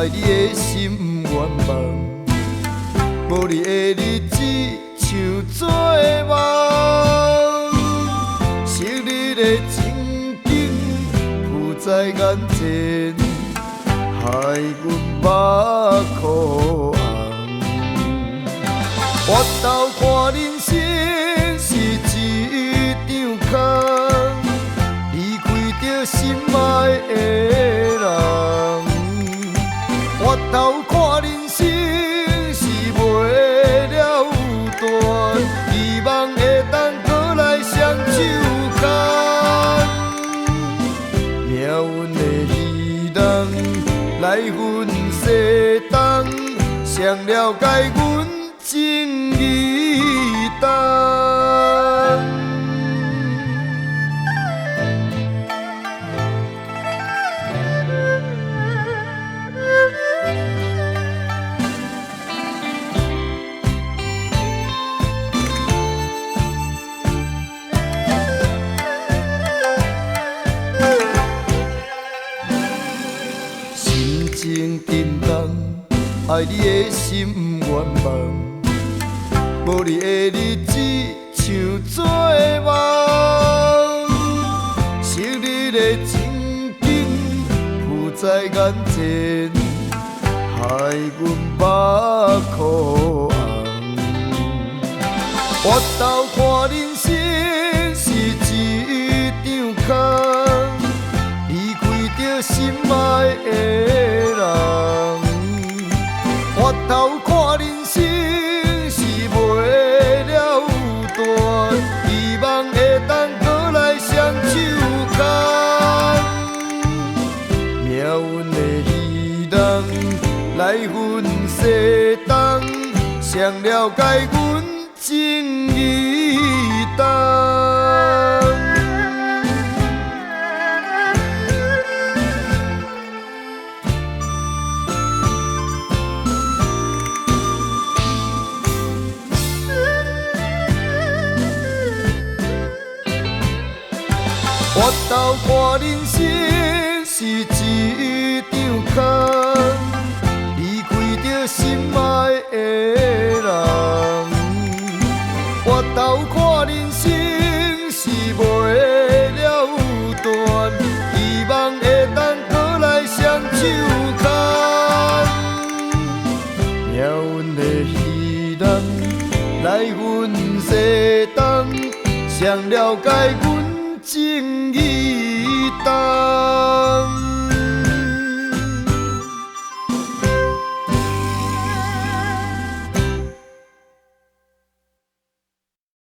愛你的心不願放，無你的日子像做夢。昔日的情景浮在眼前，害阮目眶紅。回頭看人生是一場空，離開著心愛的人。回頭看人生是袂了斷，希望會當閣來雙手牽。命運的戲弄來分西東，誰了解阮情意重？心情沉重，愛你的心不願放，無你的日子像做夢。昔日的情景浮在眼前，害阮目眶紅。回頭看人生是一場空，離開著心愛的人。回頭看人生是袂了斷，希望會當閣來雙手牽。命運的戲弄來分西東，誰了解阮情意重？回頭看人生是一場空，離開著心愛的人。回頭看人生是袂了斷，希望會當閣來雙手牽。命運的戲弄來分西東，誰了解阮情意重？